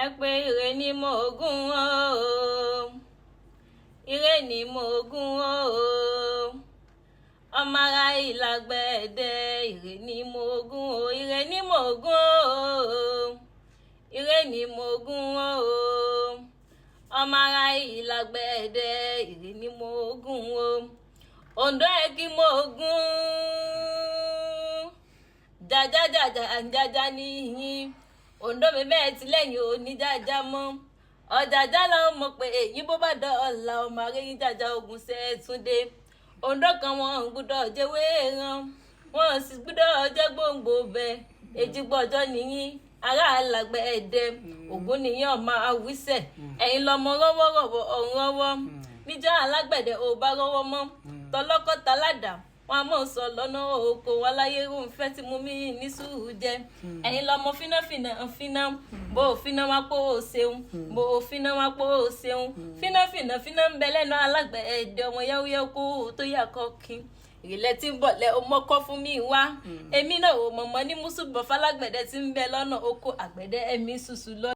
Ẹ pé ire ni mo gún o, ire ni mo gún o, ọmọ ara ìlàgbẹ̀dẹ. Ire ni mo gún o, ire ni mo gún o, ire ni mo gún o, ọmọ ara ìlàgbẹ̀dẹ. Ire ni mo gún o. Oǹdó ẹ kí mo gún jàjàjàjà jàjà níyìn. Oǹdó mi bẹ́ẹ̀ tí lẹ́yìn oníjàjà mọ́ ọ̀jàjà làwọn mọ̀ pé èyí bó bá dọ̀ ọ̀la ọmọ aréyìn jàjà ogun ṣẹ́ẹ̀túndé. Oǹdó kan wọn gbúdọ̀ jẹ́wé ran, wọn sì gbúdọ̀ jẹ́ gbòǹgbò bẹ́ẹ̀. Èjìgbọ́jọ́ nìyí, ará alàgbẹ̀ ẹ̀dẹ ògún nìyẹn, ọmọ àwísẹ̀ ẹ̀yin lọmọ rọ́wọ́rọ́wọ́ ọ̀hún rọ́wọ́ níjọ́ alágbẹ̀dẹ ò bá rọ́wọ́ mọ́ tọlọ́kọ́ta ládàá wọn a mọ̀ sọ lọ́nà oko wọn láyé irúfẹ́ tí mo mí ní sùúrù jẹ. Ẹ̀yin lọmọ fínáfínà fíná bó o fíná wá pé o ṣeun, bó o fíná wá pé o ṣeun. Fínáfínà fíná ń bẹ lẹ́nu alágbẹ̀dẹ ọmọ yáwúyáwú kó o tó yà kọ́ kí ìrìlẹ̀ tí ń bọ̀ lẹ́ o mọ́kọ́ fún mi wá. Èmi náà ò mọ̀mọ́ ní mùsùlùmọ́ falágbẹ̀dẹ tí ń bẹ lọ́nà oko àgbẹ̀dẹ ẹ̀mí ṣùṣù lọ.